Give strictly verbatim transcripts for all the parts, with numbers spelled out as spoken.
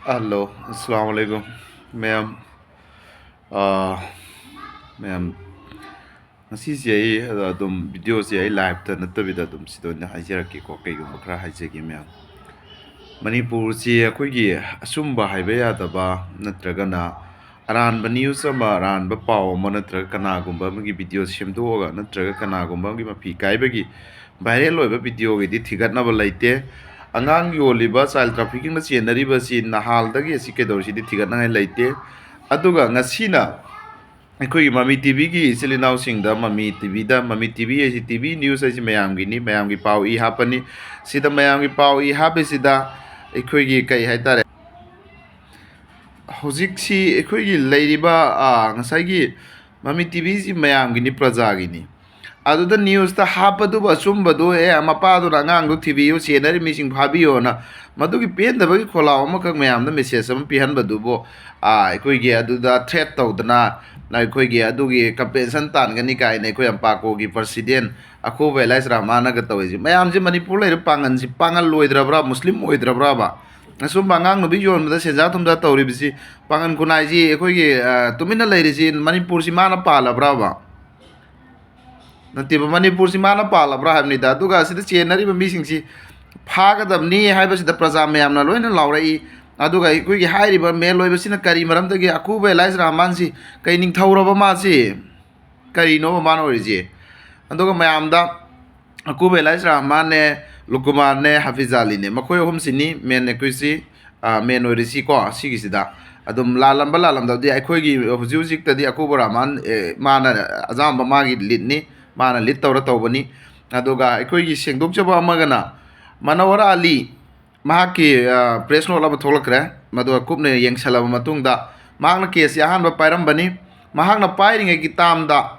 Hello, ꯑꯁꯂꯥꯃꯨ ꯑꯂꯥꯏꯀꯨꯝ, ꯃꯌꯥꯝ꯫ ꯑꯥ, ꯃꯌꯥꯝ, ꯉꯁꯤꯁꯦ ꯑꯩ ꯑꯗꯨꯝ ꯚꯤꯗꯤꯑꯣꯁꯦ ꯑꯩ ꯂꯥꯏꯞꯇ ꯅꯠꯇꯕꯤꯗ ꯑꯗꯨꯝ ꯁꯤꯗ ꯑꯣꯏꯅ ꯍꯥꯏꯖꯔꯛꯀꯦꯀꯣ, ꯀꯩꯒꯨꯝꯕ ꯈꯔ ꯍꯥꯏꯖꯒꯦ ꯃꯌꯥꯝ꯫ ꯃꯅꯤꯄꯨꯔꯁꯤ ꯑꯩꯈꯣꯏꯒꯤ ꯑꯆꯨꯝꯕ ꯍꯥꯏꯕ ꯌꯥꯗꯕ ꯅꯠꯇ꯭ꯔꯒꯅ ꯑꯔꯥꯟꯕ ꯅ꯭ꯌꯨꯁ ꯑꯃ, ꯑꯔꯥꯟꯕ ꯄꯥꯎ ꯑꯃ ꯅꯠꯇ꯭ꯔꯒ ꯀꯅꯥꯒꯨꯝꯕ ꯑꯃꯒꯤ ꯚꯤꯗꯤꯑꯣ ꯁꯦꯝꯗꯣꯛꯑꯒ ꯅꯠꯇ꯭ꯔꯒ ꯀꯅꯥꯒꯨꯝꯕ ꯑꯃꯒꯤ ꯃꯐꯤ ꯀꯥꯏꯕꯒꯤ ꯚꯥꯏꯔꯦꯜ ꯑꯣꯏꯕ ꯚꯤꯗꯤꯑꯣꯒꯤꯗꯤ ꯊꯤꯒꯠꯅꯕ ꯂꯩꯇꯦ꯫ ꯑꯉꯥꯡ ꯌꯣꯜꯂꯤꯕ, ꯆꯥꯏꯜ ꯇ꯭ꯔꯥꯐꯤꯀꯤꯡꯅ ꯆꯦꯟꯅꯔꯤꯕꯁꯤ ꯅꯍꯥꯜꯗꯒꯤ ꯑꯁꯤ ꯀꯩꯗꯧꯔꯤꯁꯤꯗꯤ ꯊꯤꯒꯠꯅꯉꯥꯏ ꯂꯩꯇꯦ꯫ ꯑꯗꯨꯒ ꯉꯁꯤꯅ ꯑꯩꯈꯣꯏꯒꯤ ꯃꯃꯤ ꯇꯤꯚꯤꯒꯤ ꯏꯆꯤꯜ ꯏꯅꯥꯎꯁꯤꯡꯗ, ꯃꯃꯤ ꯇꯤꯚꯤꯗ, ꯃꯃꯤ ꯇꯤꯚꯤ ꯍꯥꯏꯁꯤ, ꯇꯤꯚꯤ ꯅ꯭ꯌꯨꯁ ꯍꯥꯏꯁꯤ ꯃꯌꯥꯝꯒꯤꯅꯤ, ꯃꯌꯥꯝꯒꯤ ꯄꯥꯎ ꯏ ꯍꯥꯞꯄꯅꯤ꯫ ꯁꯤꯗ ꯃꯌꯥꯝꯒꯤ ꯄꯥꯎ ꯏ ꯍꯥꯞꯄꯤꯁꯤꯗ ꯑꯩꯈꯣꯏꯒꯤ ꯀꯩ ꯍꯥꯏꯇꯥꯔꯦ, ꯍꯧꯖꯤꯛꯁꯤ ꯑꯩꯈꯣꯏꯒꯤ ꯂꯩꯔꯤꯕ, ꯑꯥ, ꯉꯁꯥꯏꯒꯤ ꯃꯃꯤ ꯇꯤꯚꯤꯁꯤ ꯃꯌꯥꯝꯒꯤꯅꯤ, ꯄ꯭ꯔꯖꯥꯒꯤꯅꯤ꯫ ꯑꯗꯨꯗ ꯅ꯭ꯌꯨꯁꯇ ꯍꯥꯞꯄꯗꯨꯕꯨ ꯑꯆꯨꯝꯕꯗꯨ, "ꯑꯦ, ꯃꯄꯥꯗꯨꯅ ꯑꯉꯥꯡꯗꯨ ꯊꯤꯕꯤꯌꯨ, ꯆꯦꯟꯅꯔꯤ ꯃꯤꯁꯤꯡ ꯐꯥꯕꯤꯌꯣꯅ", ꯃꯗꯨꯒꯤ ꯄꯦꯟꯗꯕꯒꯤ ꯈꯣꯜꯂꯥꯎ ꯑꯃꯈꯛ ꯃꯌꯥꯝꯗ ꯃꯦꯁꯦꯖ ꯑꯃ ꯄꯤꯍꯟꯕꯗꯨꯕꯨ, ꯑꯥ, ꯑꯩꯈꯣꯏꯒꯤ ꯑꯗꯨꯗ ꯊ꯭ꯔꯦꯠ ꯇꯧꯗꯅ, ꯑꯩꯈꯣꯏꯒꯤ ꯑꯗꯨꯒꯤ ꯀꯝꯄꯦꯟꯁꯟ ꯇꯥꯟꯒꯅꯤ ꯀꯥꯏꯅ ꯑꯩꯈꯣꯏ ꯑꯝꯄꯥꯀꯣꯒꯤ ꯄ꯭ꯔꯁꯤꯗꯦꯟ ꯑꯈꯨꯕ ꯑꯦꯂꯥꯏꯁ ꯔꯍꯃꯥꯟꯅꯒ ꯇꯧꯔꯤꯁꯤ꯫ ꯃꯌꯥꯝꯁꯤ ꯃꯅꯤꯄꯨꯔ ꯂꯩꯔꯤꯕ ꯄꯥꯡꯒꯜꯁꯤ ꯄꯥꯡꯒꯜ ꯑꯣꯏꯗ꯭ꯔꯕ꯭ꯔꯥ, ꯃꯨꯁꯂꯤꯝ ꯑꯣꯏꯗ꯭ꯔꯕ꯭ꯔꯥꯕ? ꯑꯁꯨꯝꯕ ꯑꯉꯥꯡ ꯅꯨꯄꯤ ꯌꯣꯟꯕꯗ ꯁꯦꯟꯖꯥ ꯊꯨꯝꯖꯥ ꯇꯧꯔꯤꯕꯁꯤ, ꯄꯥꯡꯒꯜ ꯈꯨꯟꯅꯥꯏꯁꯤ ꯑꯩꯈꯣꯏꯒꯤ, ꯑ, ꯇꯨꯃꯤꯟꯅ ꯂꯩꯔꯤꯁꯤ ꯃꯅꯤꯄꯨꯔꯁꯤ ꯃꯥꯅ ꯄꯥꯜꯂꯕ꯭ꯔꯥꯕ? ꯅꯠꯇꯦꯕ, ꯃꯅꯤꯄꯨꯔꯁꯤ ꯃꯥꯅ ꯄꯥꯜꯂꯕ꯭ꯔꯥ ꯍꯥꯏꯕꯅꯤꯗ꯫ ꯑꯗꯨꯒ ꯑꯁꯤꯗ ꯆꯦꯟꯅꯔꯤꯕ ꯃꯤꯁꯤꯡꯁꯤ ꯐꯥꯒꯗꯕꯅꯤ ꯍꯥꯏꯕꯁꯤꯗ ꯄ꯭ꯔꯖꯥ ꯃꯌꯥꯝꯅ ꯂꯣꯏꯅ ꯂꯥꯎꯔꯛꯏ꯫ ꯑꯗꯨꯒ ꯑꯩꯈꯣꯏꯒꯤ ꯍꯥꯏꯔꯤꯕ ꯃꯦꯟ ꯑꯣꯏꯕꯁꯤꯅ ꯀꯔꯤ ꯃꯔꯝꯗꯒꯤ ꯑꯀꯨꯕ ꯑꯦꯂꯥꯏꯁ ꯔꯍꯃꯥꯟꯁꯤ ꯀꯩ ꯅꯤꯡꯊꯧꯔꯕ ꯃꯥꯁꯤ? ꯀꯔꯤꯅꯣꯕ ꯃꯥꯅ ꯑꯣꯏꯔꯤꯁꯤ? ꯑꯗꯨꯒ ꯃꯌꯥꯝꯗ ꯑꯀꯨꯕ ꯑꯦꯂꯥꯏꯁ ꯔꯍꯃꯥꯟꯅꯦ, ꯂꯨꯀꯨꯃꯥꯟꯅꯦ, ꯍꯥꯐꯤꯖ ꯑꯂꯤꯅꯦ, ꯃꯈꯣꯏ ꯑꯍꯨꯝꯁꯤꯅꯤ ꯃꯦꯟ ꯑꯩꯈꯣꯏꯁꯤ, ꯑ, ꯃꯦꯟ ꯑꯣꯏꯔꯤꯁꯤꯀꯣ꯫ ꯁꯤꯒꯤꯁꯤꯗ ꯑꯗꯨꯝ ꯂꯥꯜꯂꯝꯕ ꯂꯥꯜꯂꯝꯗꯕꯗꯤ ꯑꯩꯈꯣꯏꯒꯤ ꯍꯧꯖꯤꯛ ꯍꯧꯖꯤꯛꯇꯗꯤ ꯑꯀꯨꯕ ꯔꯍꯃꯥꯟ, ꯑꯦ, ꯃꯥꯅ ꯑꯌꯥꯝꯕ ꯃꯥꯒꯤ ꯂꯤꯗꯅꯤ, ꯃꯥꯅ ꯂꯤꯗ ꯇꯧꯔ ꯇꯧꯕꯅꯤ꯫ ꯑꯗꯨꯒ ꯑꯩꯈꯣꯏꯒꯤ ꯁꯦꯡꯗꯣꯛꯆꯕ ꯑꯃꯒꯅ ꯃꯅꯣꯍꯔ ꯑꯂꯤ, ꯃꯍꯥꯛꯀꯤ, ꯑ, ꯄ꯭ꯔꯦꯁ ꯅꯣꯠ ꯑꯃ ꯊꯣꯛꯂꯛꯈ꯭ꯔꯦ꯫ ꯃꯗꯨ ꯀꯨꯞꯅ ꯌꯦꯡꯁꯜꯂꯕ ꯃꯇꯨꯡꯗ ꯃꯍꯥꯛꯅ ꯀꯦꯁꯁꯤ ꯑꯍꯥꯟꯕ ꯄꯥꯏꯔꯝꯕꯅꯤ꯫ ꯃꯍꯥꯛꯅ ꯄꯥꯏꯔꯤꯉꯩꯒꯤ ꯇꯥꯝꯗ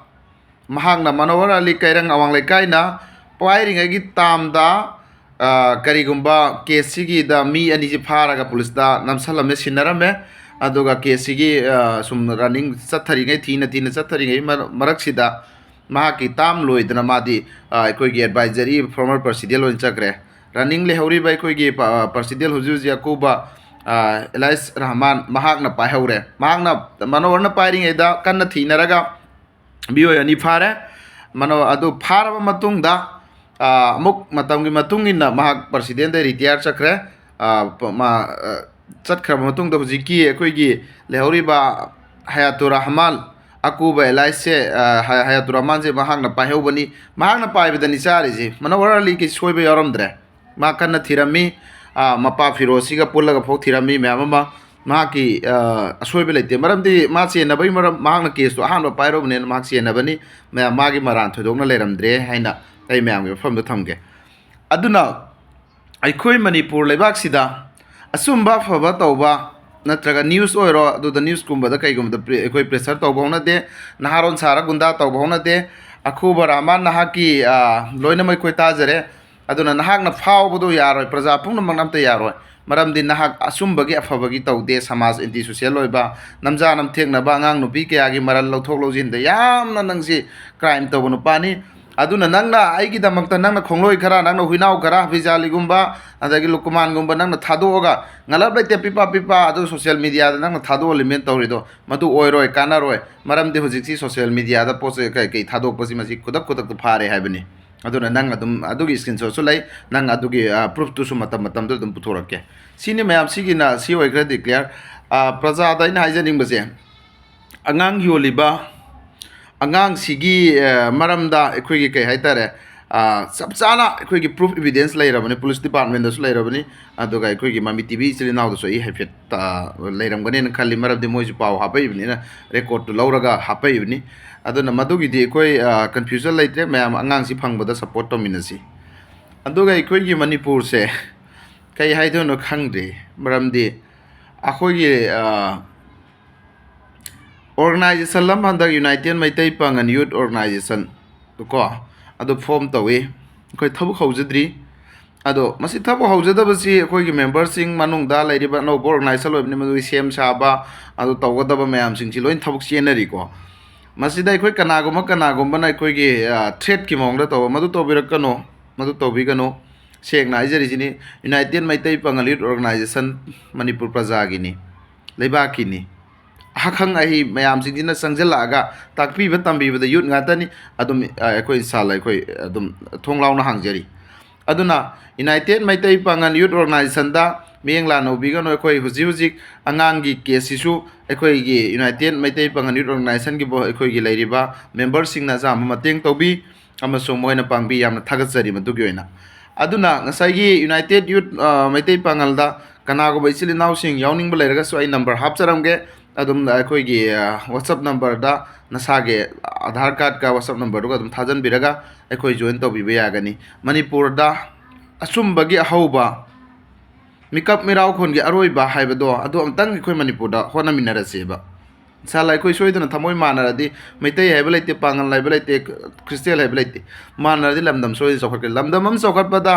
ꯃꯍꯥꯛꯅ ꯃꯅꯣꯍꯔ ꯑꯂꯤ ꯀꯩꯔꯪ ꯑꯋꯥꯡ ꯂꯩꯀꯥꯏꯅ ꯄꯥꯏꯔꯤꯉꯩꯒꯤ ꯇꯥꯝꯗ, ꯑ, ꯀꯔꯤꯒꯨꯝꯕ ꯀꯦꯁꯁꯤꯒꯤꯗ ꯃꯤ ꯑꯅꯤꯁꯤ ꯐꯥꯔꯒ ꯄꯨꯂꯤꯁꯇ ꯅꯝꯁꯜꯂꯝꯃꯦ, ꯁꯤꯟꯅꯔꯝꯃꯦ꯫ ꯑꯗꯨꯒ ꯀꯦꯁꯁꯤꯒꯤ, ꯑ, ꯁꯨꯝ ꯔꯟꯅꯤꯡ ꯆꯠꯊꯔꯤꯉꯩ, ꯊꯤꯅ ꯊꯤꯅ ꯆꯠꯊꯔꯤꯉꯩ ꯃꯔ-, ꯃꯔꯛꯁꯤꯗ ꯃꯍꯥꯛꯀꯤ ꯇꯥꯝ ꯂꯣꯏꯗꯅ ꯃꯥꯗꯤ, ꯑ, ꯑꯩꯈꯣꯏꯒꯤ ꯑꯦꯗꯚꯥꯏꯖꯔꯤ ꯐꯣꯔꯃꯔ ꯄ꯭ꯔꯁꯤꯗꯦꯟ ꯑꯣꯏꯅ ꯆꯠꯈ꯭ꯔꯦ꯫ ꯔꯟꯅꯤꯡ ꯂꯩꯍꯧꯔꯤꯕ ꯑꯩꯈꯣꯏꯒꯤ ꯄ-, ꯄ꯭ꯔꯁꯤꯗꯦꯟ ꯍꯧꯖꯤꯛ ꯍꯧꯖꯤꯛ ꯑꯀꯨꯕ ꯑ, ꯑꯦꯂꯥꯏꯁ ꯔꯍꯃꯥꯟ ꯃꯍꯥꯛꯅ ꯄꯥꯏꯍꯧꯔꯦ꯫ ꯃꯍꯥꯛꯅ, ꯃꯅꯣꯍꯔꯅ ꯄꯥꯏꯔꯤꯉꯩꯗ ꯀꯟꯅ ꯊꯤꯅꯔꯒ ꯃꯤꯑꯣꯏ ꯑꯅꯤ ꯐꯥꯔꯦ꯫ ꯃꯅꯣ-, ꯑꯗꯨ ꯐꯥꯔꯕ ꯃꯇꯨꯡꯗ, ꯑ, ꯑꯃꯨꯛ ꯃꯇꯝꯒꯤ ꯃꯇꯨꯡ ꯏꯟꯅ ꯃꯍꯥꯛ ꯄ꯭ꯔꯁꯤꯗꯦꯟꯗ ꯔꯤꯇꯤꯌꯥꯔ ꯆꯠꯈ꯭ꯔꯦ꯫ ꯑ, ꯄ-, ꯃꯥ, ꯑ, ꯆꯠꯈ꯭ꯔꯕ ꯃꯇꯨꯡꯗ ꯍꯧꯖꯤꯛꯀꯤ ꯑꯩꯈꯣꯏꯒꯤ ꯂꯩꯍꯧꯔꯤꯕ ꯍꯌꯥꯇꯨꯔ ꯔꯍꯃꯥꯟ ꯑꯀꯨꯕ ꯑꯦꯂꯥꯏꯁꯁꯦ, ꯑ, ꯍ-, ꯍꯌꯥꯇꯨꯔ ꯔꯍꯃꯥꯟꯁꯦ ꯃꯍꯥꯛꯅ ꯄꯥꯏꯍꯧꯕꯅꯤ꯫ ꯃꯍꯥꯛꯅ ꯄꯥꯏꯕꯗꯅꯤ ꯆꯥꯔꯤꯁꯦ꯫ ꯃꯅꯣꯍꯔ ꯑꯂꯤꯒꯤ ꯁꯣꯏꯕ ꯌꯥꯎꯔꯝꯗ꯭ꯔꯦ꯫ ꯃꯥ ꯀꯟꯅ ꯊꯤꯔꯝꯃꯤ꯫ ꯑ, ꯃꯄꯥ ꯐꯤꯔꯣꯖꯁꯤꯒ ꯄꯨꯜꯂꯒ ꯐꯥꯎ ꯊꯤꯔꯝꯃꯤ ꯃꯌꯥꯝ ꯑꯃ꯫ ꯃꯍꯥꯛꯀꯤ, ꯑ, ꯑꯁꯣꯏꯕ ꯂꯩꯇꯦ꯫ ꯃꯔꯝꯗꯤ ꯃꯥ ꯆꯦꯟꯅꯕꯒꯤ ꯃꯔꯝ, ꯃꯍꯥꯛꯅ ꯀꯦꯁꯇꯣ ꯑꯍꯥꯟꯕ ꯄꯥꯏꯔꯨꯕꯅꯤꯅ ꯃꯍꯥꯛ ꯆꯦꯟꯅꯕꯅꯤ꯫ ꯃꯌꯥꯝ, ꯃꯥꯒꯤ ꯃꯔꯥꯟ ꯊꯣꯏꯗꯣꯛꯅ ꯂꯩꯔꯝꯗ꯭ꯔꯦ ꯍꯥꯏꯅ ꯑꯩ ꯃꯌꯥꯝꯒꯤ ꯃꯐꯝꯗ ꯊꯝꯒꯦ꯫ ꯑꯗꯨꯅ ꯑꯩꯈꯣꯏ ꯃꯅꯤꯄꯨꯔ ꯂꯩꯕꯥꯛꯁꯤꯗ ꯑꯆꯨꯝꯕ ꯑꯐꯕ ꯇꯧꯕ, ꯅꯠꯇ꯭ꯔꯒ ꯅ꯭ꯌꯨꯁ ꯑꯣꯏꯔꯣ, ꯑꯗꯨꯗ ꯅ꯭ꯌꯨꯁꯀꯨꯝꯕꯗ ꯀꯩꯒꯨꯝꯕꯗ ꯄ꯭ꯔꯦ-, ꯑꯩꯈꯣꯏ ꯄ꯭ꯔꯦꯁꯔ ꯇꯧꯕ ꯍꯧꯅꯗꯦ, ꯅꯍꯥꯔꯣꯟ ꯁꯥꯔ ꯒꯨꯟꯗꯥ ꯇꯧꯕ ꯍꯧꯅꯗꯦ꯫ ꯑꯈꯨꯕ ꯔꯍꯃꯥꯟ, ꯅꯍꯥꯛꯀꯤ, ꯑ, ꯂꯣꯏꯅꯃꯛ ꯑꯩꯈꯣꯏ ꯇꯥꯖꯔꯦ꯫ ꯑꯗꯨꯅ ꯅꯍꯥꯛꯅ ꯐꯥꯎꯕꯗꯣ ꯌꯥꯔꯣꯏ, ꯄ꯭ꯔꯖꯥ ꯄꯨꯝꯅꯃꯛꯅ ꯑꯝꯇ ꯌꯥꯔꯣꯏ꯫ ꯃꯔꯝꯗꯤ ꯅꯍꯥꯛ ꯑꯆꯨꯝꯕꯒꯤ ꯑꯐꯕꯒꯤ ꯇꯧꯗꯦ, ꯁꯃꯥꯖ ꯑꯦꯟꯇꯤ ꯁꯣꯁꯤꯌꯦꯜ ꯑꯣꯏꯕ, ꯅꯝꯖꯥ ꯅꯝꯊꯦꯛꯅꯕ, ꯑꯉꯥꯡ ꯅꯨꯄꯤ ꯀꯌꯥꯒꯤ ꯃꯔꯜ ꯂꯧꯊꯣꯛ ꯂꯧꯁꯤꯟꯗ ꯌꯥꯝꯅ ꯅꯪꯁꯤ ꯀ꯭ꯔꯥꯏꯝ ꯇꯧꯕ ꯅꯨꯄꯥꯅꯤ꯫ ꯑꯗꯨꯅ ꯅꯪꯅ ꯑꯩꯒꯤꯗꯃꯛꯇ ꯅꯪꯅ ꯈꯣꯡꯂꯣꯏ ꯈꯔ, ꯅꯪꯅ ꯍꯨꯏꯅꯥꯎ ꯈꯔ, ꯍꯥꯐꯤꯖ ꯑꯂꯤꯒꯨꯝꯕ, ꯑꯗꯒꯤ ꯂꯨꯀꯃꯥꯟꯒꯨꯝꯕ ꯅꯪꯅ ꯊꯥꯗꯣꯛꯑꯒ ꯉꯂꯞ ꯂꯩꯇꯦ ꯄꯤꯄꯥ ꯄꯤꯄꯥ ꯑꯗꯨ ꯁꯣꯁꯤꯌꯦꯜ ꯃꯤꯗꯤꯌꯥꯗ ꯅꯪꯅ ꯊꯥꯗꯣꯛꯍꯜꯂꯤꯃꯦꯅ ꯇꯧꯔꯤꯗꯣ, ꯃꯗꯨ ꯑꯣꯏꯔꯣꯏ, ꯀꯥꯟꯅꯔꯣꯏ꯫ ꯃꯔꯝꯗꯤ ꯍꯧꯖꯤꯛꯁꯤ ꯁꯣꯁꯤꯌꯦꯜ ꯃꯤꯗꯤꯌꯥꯗ ꯄꯣꯠ ꯆꯩ ꯀꯩ ꯀꯩ ꯊꯥꯗꯣꯛꯄꯁꯤ ꯃꯁꯤ ꯈꯨꯗꯛ ꯈꯨꯗꯛꯇ ꯐꯥꯔꯦ ꯍꯥꯏꯕꯅꯤ꯫ ꯑꯗꯨꯅ ꯅꯪ ꯑꯗꯨꯝ ꯑꯗꯨꯒꯤ ꯁ꯭ꯀꯔꯤꯟꯁꯣꯠꯁꯨ ꯂꯩ, ꯅꯪ ꯑꯗꯨꯒꯤ, ꯑ, ꯄ꯭ꯔꯨꯐꯇꯨꯁꯨ ꯃꯇꯝ ꯃꯇꯝꯗ ꯑꯗꯨꯝ ꯄꯨꯊꯣꯔꯛꯀꯦ꯫ ꯁꯤꯅꯤ ꯃꯌꯥꯝ, ꯁꯤꯒꯤꯅ ꯁꯤ ꯑꯣꯏꯈ꯭ꯔꯦ ꯗꯤꯀ꯭ꯂꯤꯌꯥꯔ꯫ ꯑ, ꯄ꯭ꯔꯖꯥꯗ ꯑꯩꯅ ꯍꯥꯏꯖꯅꯤꯡꯕꯁꯦ, ꯑꯉꯥꯡ ꯌꯣꯜꯂꯤꯕ ꯑꯉꯥꯡꯁꯤꯒꯤ, ꯑ, ꯃꯔꯝꯗ ꯑꯩꯈꯣꯏꯒꯤ ꯀꯩ ꯍꯥꯏꯇꯥꯔꯦ, ꯑ, ꯆꯞ ꯆꯥꯅ ꯑꯩꯈꯣꯏꯒꯤ ꯄ꯭ꯔꯨꯐ ꯏꯕꯤꯗꯦꯟꯁ ꯂꯩꯔꯕꯅꯤ, ꯄꯨꯂꯤꯁ ꯗꯤꯄꯥꯔꯠꯃꯦꯟꯗꯁꯨ ꯂꯩꯔꯕꯅꯤ, ꯑꯗꯨꯒ ꯑꯩꯈꯣꯏꯒꯤ ꯃꯃꯤ ꯇꯤ ꯚꯤ ꯏꯆꯤꯜ ꯏꯅꯥꯎꯗꯁꯨ ꯑꯩ ꯍꯥꯏꯐꯦꯠ, ꯑ, ꯂꯩꯔꯝꯒꯅꯦꯅ ꯈꯜꯂꯤ, ꯃꯔꯝꯗꯤ ꯃꯣꯏꯁꯨ ꯄꯥꯎ ꯍꯥꯞꯄꯛꯏꯕꯅꯤꯅ, ꯔꯦꯀꯣꯔꯠꯇꯨ ꯂꯧꯔꯒ ꯍꯥꯞꯄꯛꯏꯕꯅꯤ꯫ ꯑꯗꯨꯅ ꯃꯗꯨꯒꯤꯗꯤ ꯑꯩꯈꯣꯏ, ꯑ, ꯀꯟꯐ꯭ꯌꯨꯖꯟ ꯂꯩꯇ꯭ꯔꯦ, ꯃꯌꯥꯝ ꯑꯉꯥꯡꯁꯤ ꯐꯪꯕꯗ ꯁꯞꯄꯣꯔꯠ ꯇꯧꯃꯤꯟꯅꯁꯤ꯫ ꯑꯗꯨꯒ ꯑꯩꯈꯣꯏꯒꯤ ꯃꯅꯤꯄꯨꯔꯁꯦ ꯀꯩ ꯍꯥꯏꯗꯣꯏꯅꯣ ꯈꯪꯗ꯭ꯔꯤ, ꯃꯔꯝꯗꯤ ꯑꯩꯈꯣꯏꯒꯤ, ꯑ, ꯑꯣꯔꯒꯅꯥꯏꯖꯦꯁꯟ ꯑꯃ ꯍꯟꯗꯛ ꯌꯨꯅꯥꯏꯇꯦꯠ ꯃꯩꯇꯩ ꯄꯥꯡꯒꯟ ꯌꯨꯠ ꯑꯣꯔꯒꯅꯥꯏꯖꯦꯁꯟ ꯀꯣ, ꯑꯗꯨ ꯐꯣꯝ ꯇꯧꯏ꯫ ꯑꯩꯈꯣꯏ ꯊꯕꯛ ꯍꯧꯖꯗ꯭ꯔꯤ꯫ ꯑꯗꯣ ꯃꯁꯤ ꯊꯕꯛ ꯍꯧꯖꯗꯕꯁꯤ ꯑꯩꯈꯣꯏꯒꯤ ꯃꯦꯝꯕꯔꯁꯤꯡ ꯃꯅꯨꯡꯗ ꯂꯩꯔꯤꯕ ꯑꯅꯧꯕ ꯑꯣꯔꯒꯅꯥꯏꯖꯦꯁꯟ ꯑꯣꯏꯕꯅꯤ, ꯃꯗꯨꯒꯤ ꯁꯦꯝ ꯁꯥꯕ, ꯑꯗꯨ ꯇꯧꯒꯗꯕ ꯃꯌꯥꯝꯁꯤꯡꯁꯤ ꯂꯣꯏ ꯊꯕꯛ ꯆꯦꯟꯅꯔꯤꯀꯣ꯫ ꯃꯁꯤꯗ ꯑꯩꯈꯣꯏ ꯀꯅꯥꯒꯨꯝꯕ ꯀꯅꯥꯒꯨꯝꯕꯅ ꯑꯩꯈꯣꯏꯒꯤ, ꯑ, ꯊ꯭ꯔꯦꯠꯀꯤ ꯃꯑꯣꯡꯗ ꯇꯧꯕ, ꯃꯗꯨ ꯇꯧꯕꯤꯔꯛꯀꯅꯨ, ꯃꯗꯨ ꯇꯧꯕꯤꯒꯅꯨ꯫ ꯁꯦꯡꯅ ꯍꯥꯏꯖꯔꯤꯁꯤꯅꯤ, ꯌꯨꯅꯥꯏꯇꯦꯠ ꯃꯩꯇꯩ ꯄꯥꯉꯜ ꯌꯨꯠ ꯑꯣꯔꯒꯅꯥꯏꯖꯦꯁꯟ ꯃꯅꯤꯄꯨꯔ ꯄ꯭ꯔꯖꯥꯒꯤꯅꯤ, ꯂꯩꯕꯥꯛꯀꯤꯅꯤ꯫ ꯑꯈꯪ ꯑꯍꯩ ꯃꯌꯥꯝꯁꯤꯡꯁꯤꯅ ꯆꯪꯁꯤꯜꯂꯛꯑꯒ ꯇꯥꯛꯄꯤꯕ ꯇꯝꯕꯤꯕꯗ ꯌꯨꯠ ꯉꯥꯛꯇꯅꯤ꯫ ꯑꯗꯨꯝ, ꯑ, ꯑꯩꯈꯣꯏ ꯏꯟꯁꯥꯜꯂ ꯑꯩꯈꯣꯏ ꯑꯗꯨꯝ ꯊꯣꯡ ꯂꯥꯎꯅ ꯍꯥꯡꯖꯔꯤ꯫ ꯑꯗꯨꯅ ꯌꯨꯅꯥꯏꯇꯦꯠ ꯃꯩꯇꯩ ꯄꯥꯉꯜ ꯌꯨꯠ ꯑꯣꯔꯒꯅꯥꯏꯖꯦꯁꯟꯗ ꯃꯤꯠꯌꯦꯡ ꯂꯥꯟꯅ ꯎꯕꯤꯒꯅꯨ꯫ ꯑꯩꯈꯣꯏ ꯍꯧꯖꯤꯛ ꯍꯧꯖꯤꯛ ꯑꯉꯥꯡꯒꯤ ꯀꯦꯁꯁꯤꯁꯨ ꯑꯩꯈꯣꯏꯒꯤ ꯌꯨꯅꯥꯏꯇꯦꯠ ꯃꯩꯇꯩ ꯄꯥꯉꯜ ꯌꯨꯠ ꯑꯣꯔꯒꯅꯥꯏꯖꯦꯁꯟꯒꯤ ꯕꯣ-, ꯑꯩꯈꯣꯏꯒꯤ ꯂꯩꯔꯤꯕ ꯃꯦꯝꯕꯔꯁꯤꯡꯅ ꯑꯆꯥꯝꯕ ꯃꯇꯦꯡ ꯇꯧꯕꯤ ꯑꯃꯁꯨꯡ ꯃꯈꯣꯏꯅ ꯄꯥꯡꯕꯤ꯫ ꯌꯥꯝꯅ ꯊꯥꯒꯠꯆꯔꯤ ꯃꯗꯨꯒꯤ ꯑꯣꯏꯅ꯫ ꯑꯗꯨꯅ ꯉꯁꯥꯏꯒꯤ ꯌꯨꯅꯥꯏꯇꯦꯠ ꯌꯨꯠ, ꯑ, ꯃꯩꯇꯩ ꯄꯥꯉꯜꯗ ꯀꯅꯥꯒꯨꯝꯕ ꯏꯆꯤꯜ ꯏꯅꯥꯎꯁꯤꯡ ꯌꯥꯎꯅꯤꯡꯕ ꯂꯩꯔꯒꯁꯨ ꯑꯩ ꯅꯝꯕꯔ ꯍꯥꯞꯆꯔꯝꯒꯦ꯫ ꯑꯗꯨꯝ ꯑꯩꯈꯣꯏꯒꯤ, ꯑ, WhatsApp ꯅꯝꯕꯔꯗ ꯅꯁꯥꯒꯤ ꯑꯙꯥꯔ ꯀꯥꯔꯗꯀ WhatsApp ꯅꯝꯕꯔꯗꯨꯒ ꯑꯗꯨꯝ ꯊꯥꯖꯤꯟꯕꯤꯔꯒ ꯑꯩꯈꯣꯏ ꯖꯣꯏꯟ ꯇꯧꯕꯤꯕ ꯌꯥꯒꯅꯤ꯫ ꯃꯅꯤꯄꯨꯔꯗ ꯑꯆꯨꯝꯕꯒꯤ ꯑꯍꯧꯕ, ꯃꯤꯀꯞ ꯃꯤꯔꯥꯎꯈꯣꯟꯒꯤ ꯑꯔꯣꯏꯕ ꯍꯥꯏꯕꯗꯣ ꯑꯗꯨ ꯑꯝꯇꯪ ꯑꯩꯈꯣꯏ ꯃꯅꯤꯄꯨꯔꯗ ꯍꯣꯠꯅꯃꯤꯟꯅꯔꯁꯦꯕ꯫ ꯏꯟꯁꯥꯜꯂꯥ ꯑꯩꯈꯣꯏ ꯁꯣꯏꯗꯅ ꯊꯃꯣꯏ ꯃꯥꯟꯅꯔꯗꯤ, ꯃꯩꯇꯩ ꯍꯥꯏꯕ ꯂꯩꯇꯦ, ꯄꯥꯉꯜ ꯍꯥꯏꯕ ꯂꯩꯇꯦ, ꯈ꯭ꯔꯤꯁꯇꯦꯟ ꯍꯥꯏꯕ ꯂꯩꯇꯦ, ꯃꯥꯟꯅꯔꯗꯤ ꯂꯝꯗꯝ ꯁꯣꯏꯗꯅ ꯆꯥꯎꯈꯠꯀꯅꯤ꯫ ꯂꯝꯗꯝ ꯑꯃ ꯆꯥꯎꯈꯠꯄꯗ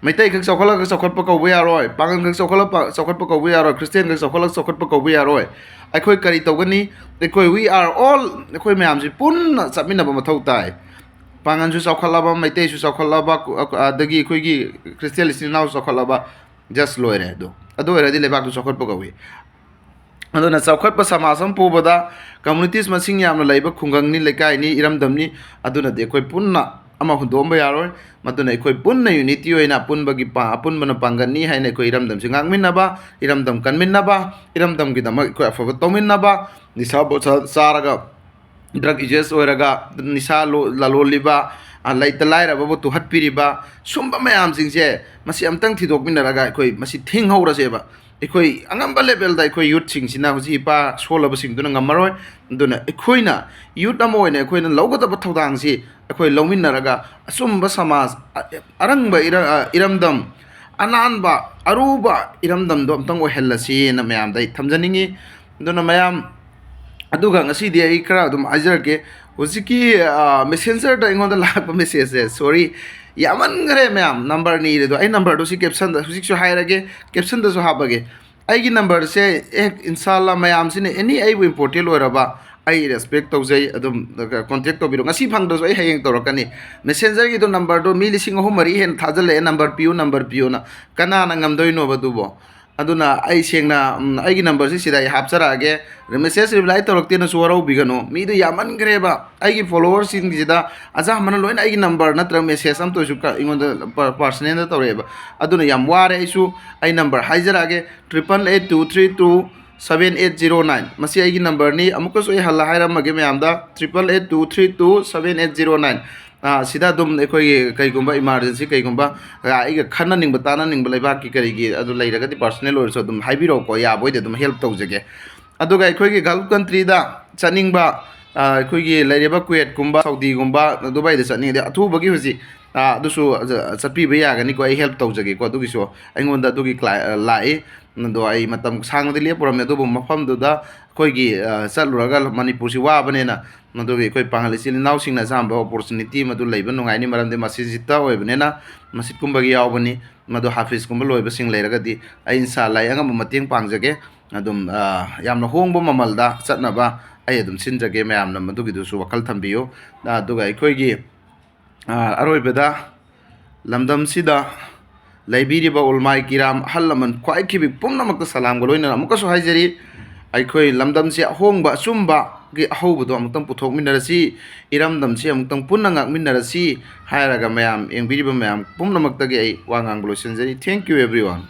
ꯃꯩꯇꯩꯈꯛ ꯆꯥꯎꯈꯠꯂꯒ ꯆꯥꯎꯈꯠꯄ ꯀꯧꯕ ꯌꯥꯔꯣꯏ, ꯄꯥꯉꯜꯈꯛ ꯆꯥꯎꯈꯠꯂꯛꯄ, ꯆꯥꯎꯈꯠꯄ ꯀꯧꯕ ꯌꯥꯔꯣꯏ, ꯈ꯭ꯔꯤꯁꯇꯦꯟꯈꯛ ꯆꯥꯎꯈꯠꯂꯒ ꯆꯥꯎꯈꯠꯄ ꯀꯧꯕ ꯌꯥꯔꯣꯏ꯫ ꯑꯩꯈꯣꯏ ꯀꯔꯤ ꯇꯧꯒꯅꯤ? ꯑꯩꯈꯣꯏ, we are all, ꯑꯩꯈꯣꯏ ꯃꯌꯥꯝꯁꯤ ꯄꯨꯟꯅ ꯆꯠꯃꯤꯟꯅꯕ ꯃꯊꯧ ꯇꯥꯏ꯫ ꯄꯥꯉꯜꯁꯨ ꯆꯥꯎꯈꯠꯂꯕ, ꯃꯩꯇꯩꯁꯨ ꯆꯥꯎꯈꯠꯂꯕ, ꯀꯨ-, ꯑꯗꯒꯤ ꯑꯩꯈꯣꯏꯒꯤ ꯈ꯭ꯔꯤꯁꯇꯦꯟ ꯏꯆꯤꯟ ꯏꯅꯥꯎꯁꯨ ꯆꯥꯎꯈꯠꯂꯕ, just ꯂꯣꯏꯔꯦ꯫ ꯑꯗꯨ, ꯑꯗꯨ ꯑꯣꯏꯔꯗꯤ ꯂꯩꯕꯥꯛꯇꯨ ꯆꯥꯎꯈꯠꯄ ꯀꯧꯏ꯫ ꯑꯗꯨꯅ ꯆꯥꯎꯈꯠꯄ ꯁꯃꯥꯖ ꯑꯃ ꯄꯨꯕꯗ communities ꯃꯁꯤꯡ ꯌꯥꯝꯅ ꯂꯩꯕ ꯈꯨꯡꯒꯪꯅꯤ, ꯂꯩꯀꯥꯏꯅꯤ, ꯏꯔꯝꯗꯝꯅꯤ꯫ ꯑꯗꯨꯅꯗꯤ ꯑꯩꯈꯣꯏ ꯄꯨꯟꯅ ꯑꯃ ꯍꯨꯟꯗꯣꯛꯑꯝꯕ ꯌꯥꯔꯣꯏ꯫ ꯃꯗꯨꯅ ꯑꯩꯈꯣꯏ ꯄꯨꯟꯅ unity ꯑꯣꯏꯅ ꯑꯄꯨꯟꯕꯒꯤ ꯄꯥ-, ꯑꯄꯨꯟꯕꯅ ꯄꯥꯡꯒꯜꯅꯤ ꯍꯥꯏꯅ ꯑꯩꯈꯣꯏ ꯏꯔꯝꯗꯝꯁꯤ ꯉꯥꯛꯃꯤꯟꯅꯕ, ꯏꯔꯝꯗꯝ ꯀꯟꯃꯤꯟꯅꯕ, ꯏꯔꯝꯗꯝꯒꯤꯗꯃꯛ ꯑꯩꯈꯣꯏ ꯑꯐꯕ ꯇꯧꯃꯤꯟꯅꯕ, ꯅꯤꯁꯥ ꯄꯨꯁꯥ ꯆꯥꯔꯒ drug users ꯑꯣꯏꯔꯒ ꯅꯤꯁꯥ ꯂꯣ-, ꯂꯂꯣꯜꯂꯤꯕ, ꯑ, ꯂꯩꯇ ꯂꯥꯏꯔꯕꯕꯨ ꯇꯨꯍꯠꯄꯤꯔꯤꯕ ꯁꯨꯝꯕ ꯃꯌꯥꯝꯁꯤꯡꯁꯦ, ꯃꯁꯤ ꯑꯝꯇꯪ ꯊꯤꯗꯣꯛꯃꯤꯟꯅꯔꯒ ꯑꯩꯈꯣꯏ ꯃꯁꯤ ꯊꯤꯡꯍꯧꯔꯁꯦꯕ꯫ ꯑꯩꯈꯣꯏ ꯑꯉꯝꯕ ꯂꯦꯕꯦꯜꯗ ꯑꯩꯈꯣꯏ ꯌꯨꯠꯁꯤꯡꯁꯤꯅ ꯍꯧꯖꯤꯛ ꯏꯄꯥ ꯁꯣꯜꯂꯕꯁꯤꯡꯗꯨꯅ ꯉꯝꯃꯔꯣꯏ꯫ ꯑꯗꯨꯅ ꯑꯩꯈꯣꯏꯅ ꯌꯨꯠ ꯑꯃ ꯑꯣꯏꯅ ꯑꯩꯈꯣꯏꯅ ꯂꯧꯒꯗꯕ ꯊꯧꯗꯥꯡꯁꯤ ꯑꯩꯈꯣꯏ ꯂꯧꯃꯤꯟꯅꯔꯒ ꯑꯆꯨꯝꯕ ꯁꯃꯥꯖ, ꯑ-, ꯑꯔꯪꯕ ꯏꯔ-, ꯑ, ꯏꯔꯝꯗꯝ, ꯑꯅꯥꯟꯕ, ꯑꯔꯨꯕ ꯏꯔꯝꯗꯝꯗꯣ ꯑꯝꯇꯪ ꯑꯣꯏꯍꯜꯂꯁꯤꯅ ꯃꯌꯥꯝꯗ ꯑꯩ ꯊꯝꯖꯅꯤꯡꯉꯤ꯫ ꯑꯗꯨꯅ ꯃꯌꯥꯝ, ꯑꯗꯨꯒ ꯉꯁꯤꯗꯤ ꯑꯩ ꯈꯔ ꯑꯗꯨꯝ ꯍꯥꯏꯖꯔꯛꯀꯦ꯫ ꯍꯧꯖꯤꯛꯀꯤ, ꯑ, messenger ꯗ ꯑꯩꯉꯣꯟꯗ ꯂꯥꯛꯄ message ꯁꯦ, sorry, ꯌꯥꯝꯃꯟꯈ꯭ꯔꯦ ꯃꯌꯥꯝ꯫ ꯅꯝꯕꯔ ꯅꯤꯔꯦꯗꯣ, ꯑꯩ ꯅꯝꯕꯔꯗꯣ ꯁꯤ caption ꯗ ꯍꯧꯖꯤꯛꯁꯨ ꯍꯥꯏꯔꯒꯦ, caption ꯗꯁꯨ ꯍꯥꯞꯄꯒꯦ꯫ ꯑꯩꯒꯤ ꯅꯝꯕꯔ ꯁꯦ, ꯑꯦ, ꯏꯟꯁꯥꯜꯂꯥ ꯃꯌꯥꯝꯁꯤꯅ any ꯑꯩꯕꯨ important ꯑꯣꯏꯔꯕ, ꯑꯩ ꯔꯦꯁꯄꯦꯛ ꯇꯧꯖꯩ꯫ ꯑꯗꯨꯝ ꯀꯣꯟꯇꯦꯛ ꯇꯧꯕꯤꯔꯣ꯫ ꯉꯁꯤ ꯐꯪꯗ꯭ꯔꯁꯨ ꯑꯩ ꯍꯌꯦꯡ ꯇꯧꯔꯛꯀꯅꯤ꯫ ꯃꯦꯁꯦꯟꯖꯔꯒꯤꯗꯣ ꯅꯝꯕꯔꯗꯣ ꯃꯤ ꯂꯤꯁꯤꯡ ꯑꯍꯨꯝ ꯃꯔꯤ ꯍꯦꯟꯅ ꯊꯥꯖꯤꯜꯂꯛꯑꯦ, "ꯅꯝꯕꯔ ꯄꯤꯌꯨ, ꯅꯝꯕꯔ ꯄꯤꯌꯨꯅ"꯫ ꯀꯅꯥꯅ ꯉꯝꯗꯣꯏꯅꯣꯕ ꯑꯗꯨꯕꯣ? ꯑꯗꯨꯅ ꯑꯩ ꯁꯦꯡꯅ, ꯎꯝ, ꯑꯩꯒꯤ ꯅꯝꯕꯔꯁꯤ ꯁꯤꯗ ꯑꯩ ꯍꯥꯞꯆꯔꯛꯑꯒꯦ꯫ Message reply ꯇꯧꯔꯛꯇꯦꯅꯁꯨ ꯋꯥꯔꯧꯕꯤꯒꯅꯨ꯫ ꯃꯤꯗꯣ ꯌꯥꯝꯃꯟꯈ꯭ꯔꯦꯕ꯫ ꯑꯩꯒꯤ ꯐꯣꯂꯣꯋꯔꯁꯤꯡꯁꯤꯗ ꯑꯌꯥꯝꯕꯅ ꯂꯣꯏꯅ ꯑꯩꯒꯤ ꯅꯝꯕꯔ ꯅꯠꯇ꯭ꯔꯒ ꯃꯦꯁꯦꯖ ꯑꯝꯇ ꯑꯣꯏꯁꯨ ꯀ-, ꯑꯩꯉꯣꯟꯗ ꯄ-, ꯄꯥꯔꯁꯅꯦꯜꯗ ꯇꯧꯔꯛꯑꯦꯕ꯫ ꯑꯗꯨꯅ ꯌꯥꯝ ꯋꯥꯔꯦ ꯑꯩꯁꯨ꯫ ꯑꯩ ꯅꯝꯕꯔ ꯍꯥꯏꯖꯔꯛꯑꯒꯦ, triple eight two three two seven eight zero nine꯫ ꯃꯁꯤ ꯑꯩꯒꯤ ꯅꯝꯕꯔꯅꯤ꯫ ꯑꯃꯨꯛꯀꯁꯨ ꯑꯩ ꯍꯜꯂ ꯍꯥꯏꯔꯝꯃꯒꯦ ꯃꯌꯥꯝꯗ, triple eight two three two seven eight zero nine꯫ ꯑꯥ, ꯁꯤꯗ ꯑꯗꯨꯝ ꯑꯩꯈꯣꯏꯒꯤ ꯀꯩꯒꯨꯝꯕ ꯏꯃꯥꯔꯖꯦꯟꯁꯤ ꯀꯩꯒꯨꯝꯕ, ꯑꯥ, ꯑꯩꯒ ꯈꯟꯅꯅꯤꯡꯕ ꯇꯥꯟꯅꯅꯤꯡꯕ ꯂꯩꯕꯥꯛꯀꯤ ꯀꯔꯤꯒꯤ ꯑꯗꯨ ꯂꯩꯔꯒꯗꯤ ꯄꯥꯔꯁꯅꯦꯜ ꯑꯣꯏꯔꯁꯨ ꯑꯗꯨꯝ ꯍꯥꯏꯕꯤꯔꯛꯑꯣꯀꯣ, ꯌꯥꯕ ꯑꯣꯏꯗꯤ ꯑꯗꯨꯝ ꯍꯦꯜꯞ ꯇꯧꯖꯒꯦ꯫ ꯑꯗꯨꯒ ꯑꯩꯈꯣꯏꯒꯤ ꯒꯜꯐ ꯀꯟꯇ꯭ꯔꯤꯗ ꯆꯠꯅꯤꯡꯕ, ꯑꯥ, ꯑꯩꯈꯣꯏꯒꯤ ꯂꯩꯔꯤꯕ ꯀꯨꯋꯦꯠꯀꯨꯝꯕ, ꯁꯥꯎꯗꯤꯒꯨꯝꯕ, ꯗꯨꯕꯥꯏꯗ ꯆꯠꯅꯤꯡꯉꯗꯤ ꯑꯊꯨꯕꯒꯤ ꯍꯧꯖꯤꯛ, ꯑꯥ, ꯑꯗꯨꯁꯨ ꯆꯠꯄꯤꯕ ꯌꯥꯒꯅꯤꯀꯣ, ꯑꯩ ꯍꯦꯜꯞ ꯇꯧꯖꯒꯦꯀꯣ꯫ ꯑꯗꯨꯒꯤꯁꯨ ꯑꯩꯉꯣꯟꯗ ꯑꯗꯨꯒꯤ ꯀ꯭ꯂꯥꯏ-, ꯂꯥꯛꯏ꯫ ꯑꯗꯣ ꯑꯩ ꯃꯇꯝ ꯁꯥꯡꯅꯗꯤ ꯂꯦꯞꯄꯨꯔꯝꯃꯦ, ꯑꯗꯨꯕꯨ ꯃꯐꯝꯗꯨꯗ ꯑꯩꯈꯣꯏꯒꯤ, ꯑ, ꯆꯠꯂꯨꯔꯒ ꯃꯅꯤꯄꯨꯔꯁꯤ ꯋꯥꯕꯅꯤꯅ, ꯃꯗꯨꯒꯤ ꯑꯩꯈꯣꯏ ꯄꯥꯉꯜ ꯏꯆꯤꯜ ꯏꯅꯥꯎꯁꯤꯡꯅ ꯑꯆꯥꯝꯕ ꯑꯣꯄꯣꯔꯆꯨꯅꯤꯇꯤ ꯃꯗꯨ ꯂꯩꯕ ꯅꯨꯡꯉꯥꯏꯅꯤ꯫ ꯃꯔꯝꯗꯤ ꯃꯁꯖꯤꯗꯇ ꯑꯣꯏꯕꯅꯤꯅ, ꯃꯁꯖꯤꯠꯀꯨꯝꯕꯒꯤ ꯌꯥꯎꯕꯅꯤ꯫ ꯃꯗꯨ ꯍꯥꯐꯤꯖꯀꯨꯝꯕ ꯂꯣꯏꯕꯁꯤꯡ ꯂꯩꯔꯒꯗꯤ ꯑꯩ ꯏꯟꯁꯥ ꯑꯜꯂꯥ ꯑꯩ ꯑꯉꯝꯕ ꯃꯇꯦꯡ ꯄꯥꯡꯖꯒꯦ꯫ ꯑꯗꯨꯝ, ꯑ, ꯌꯥꯝꯅ ꯍꯣꯡꯕ ꯃꯃꯜꯗ ꯆꯠꯅꯕ ꯑꯩ ꯑꯗꯨꯝ ꯁꯤꯟꯖꯒꯦ꯫ ꯃꯌꯥꯝꯅ ꯃꯗꯨꯒꯤꯗꯨꯁꯨ ꯋꯥꯈꯜ ꯊꯝꯕꯤꯌꯨ꯫ ꯑꯗꯨꯒ ꯑꯩꯈꯣꯏꯒꯤ, ꯑ, ꯑꯔꯣꯏꯕꯗ ꯂꯝꯗꯝꯁꯤꯗ ꯂꯩꯕꯤꯔꯤꯕ ꯎꯂꯃꯥꯏ ꯀꯤꯔꯥꯝ, ꯑꯍꯜ ꯂꯃꯟ ꯈ꯭ꯋꯥꯏ ꯈꯤꯕꯤ ꯄꯨꯝꯅꯃꯛꯇ ꯁꯂꯥꯝꯒ ꯂꯣꯏꯅꯅ ꯑꯃꯨꯛꯀꯁꯨ ꯍꯥꯏꯖꯔꯤ, ꯑꯩꯈꯣꯏ ꯂꯝꯗꯝꯁꯤ ꯑꯍꯣꯡꯕ ꯑꯆꯨꯝꯕꯒꯤ ꯑꯍꯧꯕꯗꯣ ꯑꯃꯨꯛꯇꯪ ꯄꯨꯊꯣꯛꯃꯤꯟꯅꯔꯁꯤ, ꯏꯔꯝꯗꯝꯁꯤ ꯑꯃꯨꯛꯇꯪ ꯄꯨꯟꯅ ꯉꯥꯛꯃꯤꯟꯅꯔꯁꯤ ꯍꯥꯏꯔꯒ ꯃꯌꯥꯝ, ꯌꯦꯡꯕꯤꯔꯤꯕ ꯃꯌꯥꯝ ꯄꯨꯝꯅꯃꯛꯇꯒꯤ ꯑꯩ ꯋꯥ ꯉꯥꯡꯕ ꯂꯣꯏꯁꯤꯟꯖꯔꯤ꯫ Thank you everyone꯫